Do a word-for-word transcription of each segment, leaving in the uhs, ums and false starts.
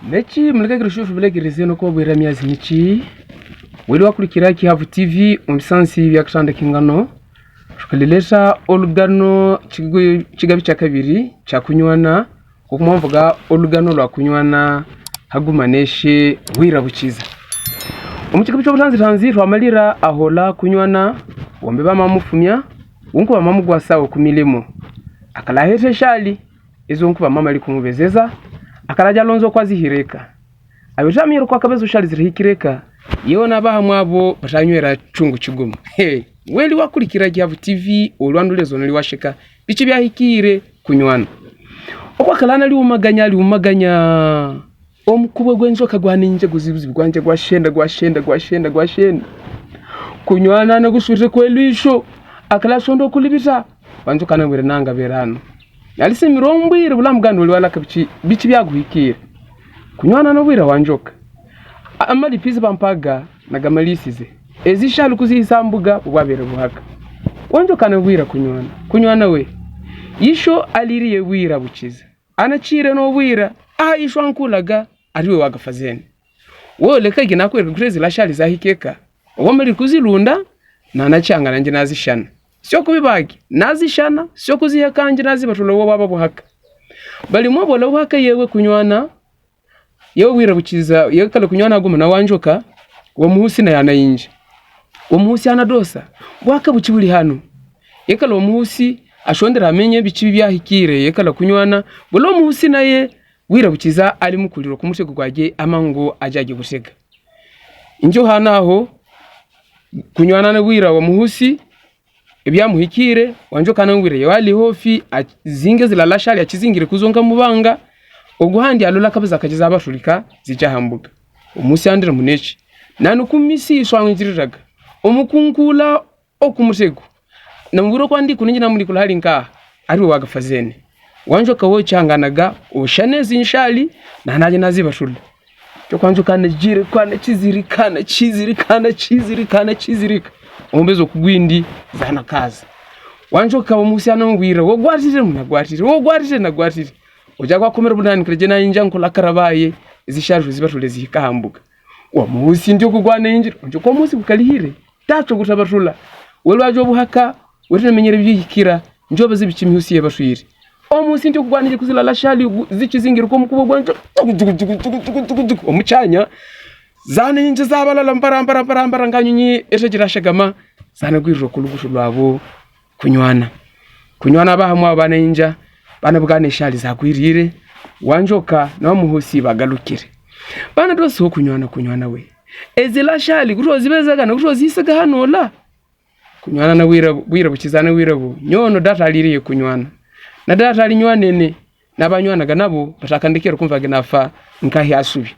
Neci, muleka kiri shufu bele kiri zeno ko bwira miyazi neci. Weli wa kulikira ki Havu T V, umsansi vya katanda kingano. Shukalileta olugano chigu-, chigabi cha kabiri, cha Kunywana, ko kumamvaga olugano lwa Kunywana, haguma neshe, Wirabuchiza. Omuchikabi chobu tanzi tanzi, twamalira ahola Kunywana, wambe ba mamu fumia, wunku ba mamu gwasa okumilimo. Akala hete shali, ezo wunku ba mama likumubezeza, akala jalonzo kwa zihireka. Ayo tami yoro kwa kabezo shali zirihikireka, yewo na baha mwabo, batanywera chungu chuguma. He, weli wa kulikira ki Havu T V, olwandu lezo na liwasheka, bichi bya hikire, Kunywana. Okwa kalana liumaganya, liumaganya. Omukubwe gwenzo kagwani nje guzibuzibu gwanje gwashenda, gwashenda, gwashenda, gwashenda. Kunywana na gusute kwelisho, akala sondo kulibisa, wanzo kana mwere nanga berano. Yalisi mirombwire bula mugando wali wala kabichi, bichi bya guhikire. Kunywana na wira wanjoka. A-, amali pisi bampaga, na gamalisize. Ezi shalu kuzi isambuga, wabere buhaka. Wanjoka na wira Kunywana. Kunywana we. Isho aliri ye Wirabuchiza. Ana chire no wira, a isho ankulaga, ariwe waga fazeni. Wo leka gina kwe kukrezi la shali za hikeka. Wo mali kuzi lunda, na na changa na njina zi shana. Sio kubi bagi, na zi shana, sio kuzi heka njina zi batula wo baba buhaka. Bali mo bola buhaka yewe Kunywana, yewe Wirabuchiza, yekala Kunywana guma na wanjoka, wa muhusi na yana inji. Wa muhusi ana dosa, waka buchi buli hanu. Yekala wa muhusi, ashondera amenye bichi bya hikire, yekala Kunywana, bula wa muhusi na ye, Wirabuchiza ali mukuliro kumutego gwage amango ajage gusega. Injo hana ho, Kunywana na wira wa muhusi, ebya muhikire, wanjoka na wira, yewe ali hofi, a zinge zila la shali, achizingire kuzonga mubanga, oguhandi alula kabaza kajiza batulika, zija hambuga. Omusi andira munechi. Nanu kumisi iswangu njiriraga. Omukunkula okumutego. Na mwiro kwandi kuninji na muli kula hali nka, ari waga fazeni. Wanjoka wo changa naga, o shane zinshali, na naje na ziba shuli. Cho kwanjo kana jire, kana chiziri, kana chiziri, kana chiziri, kana chiziri. Ombezo kugwindi, zana kazi. Wanjoka wo musi ana wira, wo gwatire, muna gwatire, wo gwatire, na gwatire. Oja kwa kumere bunani kare jena inja nkula karabaye, zishari ziba shuli zihika hambuga. Wa musi ndio kugwana injiri, ndio kwa musi kukalihire. Tacho gutabatula. Welu ajobu haka, wetene menyere bihikira, njoba zibichi mihusi ye bashwiri. Omusi nti kugwani kuzila la shali, zichi zingiri komu kubo gwanjo. Omuchanya. Zane inje zabala lampara, ampara, ampara, ampara, nganyunyi, ete jira shagama. Zane gwiro kulugutu lwabo. Kunywana. Kunywana baha mwa bana inja, bana bugane shali za gwirire. Wanjoka, na muhusi bagalukire. Bana dosi ho Kunywana, Kunywana we. Ezila shali, gutwa zibeza gana, gutwa zisa gahano la. Kunywana na wira, wira buchiza na wira bu. Nyono data aliri ye Kunywana. Na data ali nywana ne, na ba nywana gana bu, bata kandekero kumva gana fa, nkahi asubi.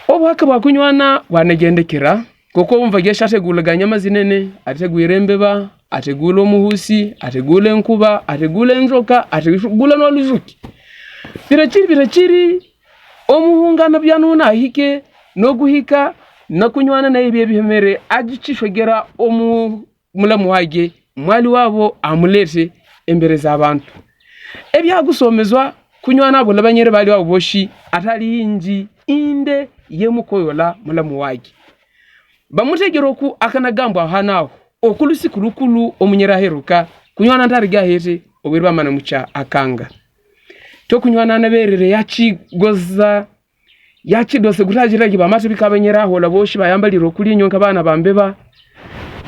Obu haka ba Kunywana, wana gendekera. Koko umva gesha te gula ganya mazinene, ate gwirembe ba, ate gula muhusi, ate gula nkuba, ate gula njoka, ate gula no luzuki. Birachiri, birachiri, Omuhunga na bianu na hike, no guhika, na Kunywana na ebi ebi hemere, aji chishogera omu mulamu wage, mwali wabo amulete, embere za bantu. Ebi agusomezwa, Kunywana bo labanyere bali wabo boshi, atali inji, inde, ye mukoyola mulamu wage. Bamutegero ku akana gambwa hanaho, okulu sikulu kulu omunyera heruka, Kunywana ntari gahete, obiri bamana mucha akanga. To Kunywana na berere yachigoza, yachidose gutaji ragi bamata bikabanyera hola boshi bayambaliro kuli nyonka bana bambeba.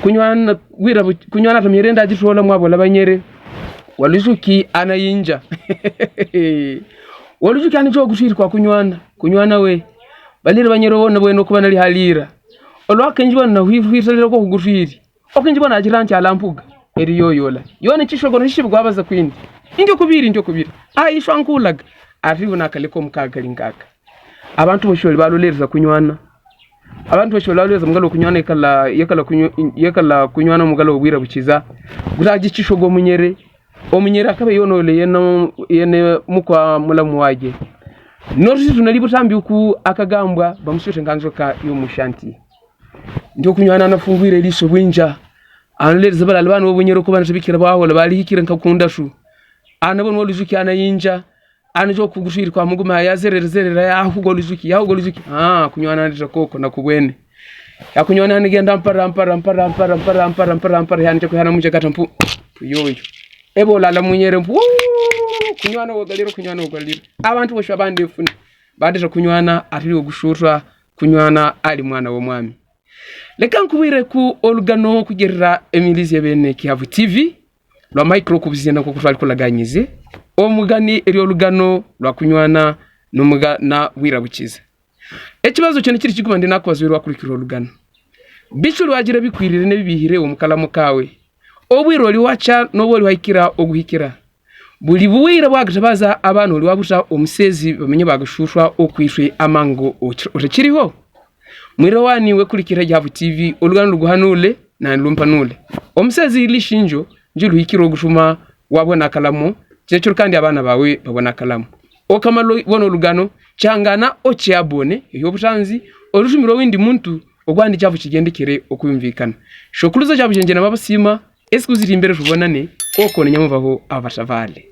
Kunywana wira bu-, Kunywana tamyerenda jitola mwa bola banyere. Waluzuki ana inja. Waluzuki ana jo gutiri kwa Kunywana. Kunywana we. Balira banyere wona bueno kubana lihalira. Olwa kenji bona hui, hui salira ko gutiri. Okenji bona ajiranti alampuga. Eri yo yola. Yone chisho gono hishibu gwabaza kwindi. Indio kubiri, indio kubiri. A ishwa nkulaga. Aribu na kale ko mukagari nkaka. Abantu bosholi balolereza Kunywana. Abantu bosholi balolereza mugalo Kunywana yekala, yekala Kunyo-, yekala Kunywana mugalo wira buchiza. Gutaji chisho go munyere. Omunyere akabe yono le yeno, yene mukwa mulamu wage. Norisi tunalibu tambi uku akagambwa, bamusute nganzo ka yo mushanti. Ndio Kunywana na fungwire liso bwinja. Ana le zabala albano obunyere ko bana tabikira baho, labali hikira nkakunda su. Ana bon waluzuki ana inja. Ana jo kugushiri kwa Mungu ma ya zerera, zerera, ya hugolizuki, ya hugolizuki. Ah, kunywana nita koko na kubwene. Ya kunywana ni genda mpara, mpara, mpara, mpara, mpara, mpara, mpara, mpara, ya nita kuhana muja gata mpu. Mpu yoyo. Ebo lala munyere mpu. Kunywana wagaliro, kunywana wagaliro. Abantu bosha bande funi. Badisha kunywana, atili ogushurwa, kunywana, ali mwana wa mwami. Leka nkuwire ku olugano kugerera Emily Zebene Kihavu T V. Lwa micro kubizina ko kutwali kulaganyize. Omugani eri olugano lwa kunywana numuga na wira buchiza. Ekibazo kyene kiri kiguma ndina kubazo wira wakulikira olugano. Bichu lwajira bikwirire ne bibihire omukalamo kawe. Obwiro liwacha no bwiro haikira oguhikira. Buli bwira bwagatabaza abana oli wabuta omusezi bamenye bagashusha okwiswe amango otakiriho. Mwira wani we kulikira Kihavu T V, olugano luguhanule, na lumpanule. Omusezi ili shinjo, nji luhikiro gusuma, wabona kalamo, jechur kandi abana bawe, babona kalamo. Okamalo wono lugano, changana oche abone, yobutanzi, orushumiro windi muntu, ogwani Kihavu kigendekere okuyumvikana. Shokuluza Kihavu jenjena mabasima, eskuziri mbere shubonane, okone nyamuvaho avatavale.